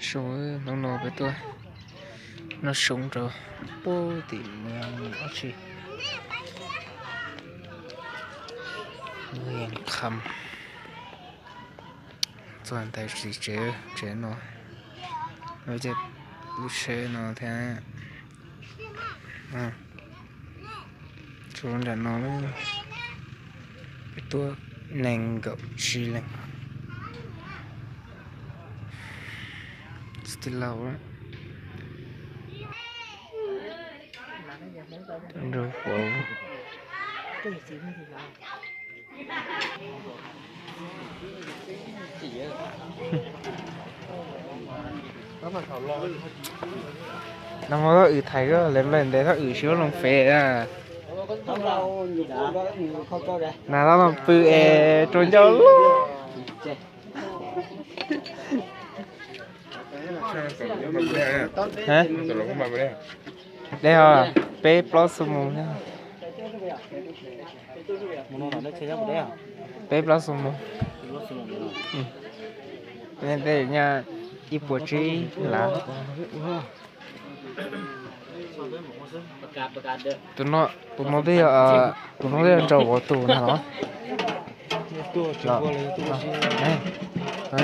Zoo, hnub no peb tuaj noj soob rau pem tim Moos Yees dab tsi, Moos Yees Kham. Txog ntawm tsev, tsev no, lub tsheb no thiab. Tsuas nram no, peb tuaj nees nkaum tsib leeg. Tib laug nrog Huav. No mas thaum wb thaiv lawv nplawm ntev thaum wb siab loo fem na. Nas los mas pw es rau ncauj lub. Dej os, peb plaub xuab moos. Peb plaub xuab moos. Tej nyaj ib puas tsib lav. Tus no, tus no twb yog, tus no twb yog Ntsau Vauv tus na los?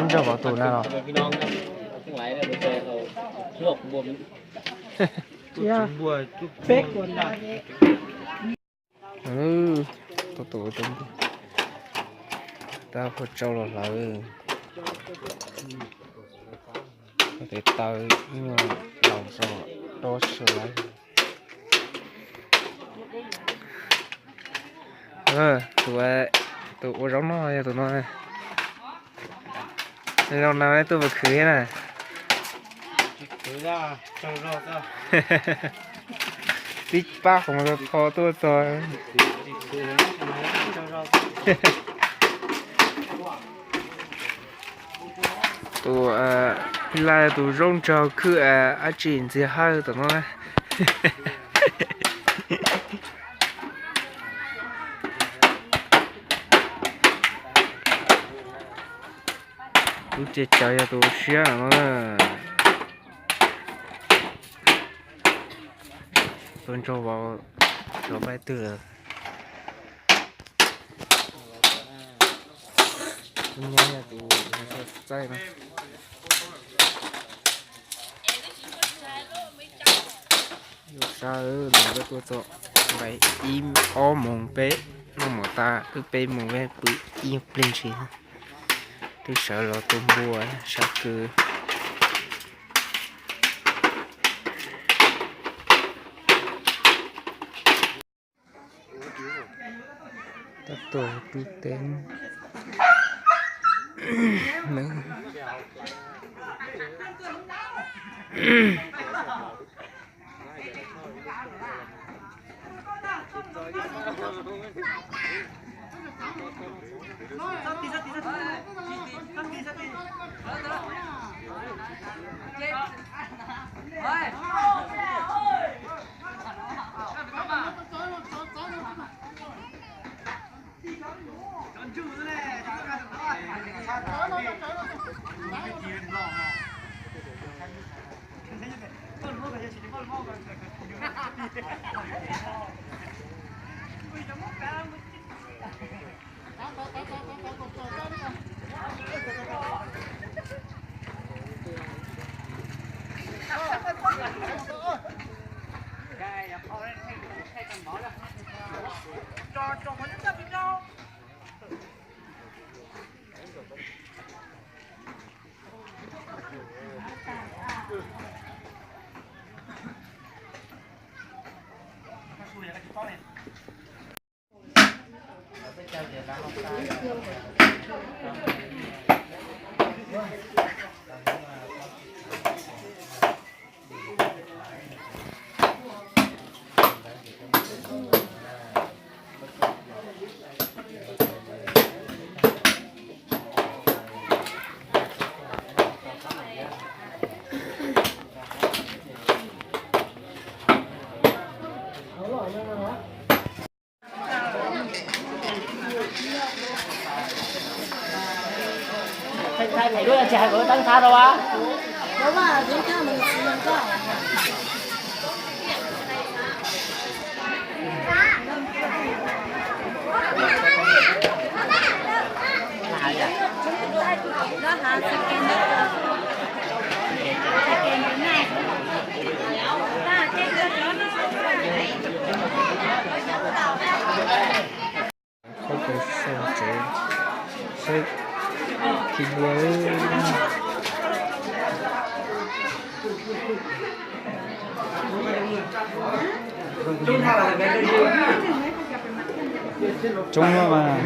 Ntsau Vauv tus na los? Peb tus tus, tab phuaj tsau los hlawv. Tes taw nyuag laus tso, dob sawv lawm. Tus, tus ua zaub no yog tus no. Zaum no tuaj puas khwv thiab na? Tib pab qhov muag tho tuaj txog. Tus, laj tus zaub ntsag khwb dab tsi ntxiag hawj tom no na. Tus ces cov yog tus siab no na. Tus Ntsau Vauv, cov pab twg? Tus nyob yog tus txaij no. Yus sab los peb tuaj txog nqe ib ob moos peb noj mov tas twb peb moos peb pw ib nyuag pliag ntshis. Twb sawv los tua npua sab kws. Tab tom tu teb. Tsis hais kom lub teeb thab rau as. Qhov kws sau tsev saib khi dua. Coob lawm mas.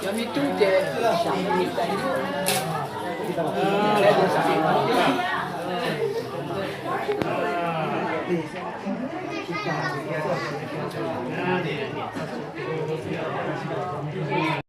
Cov me tub ces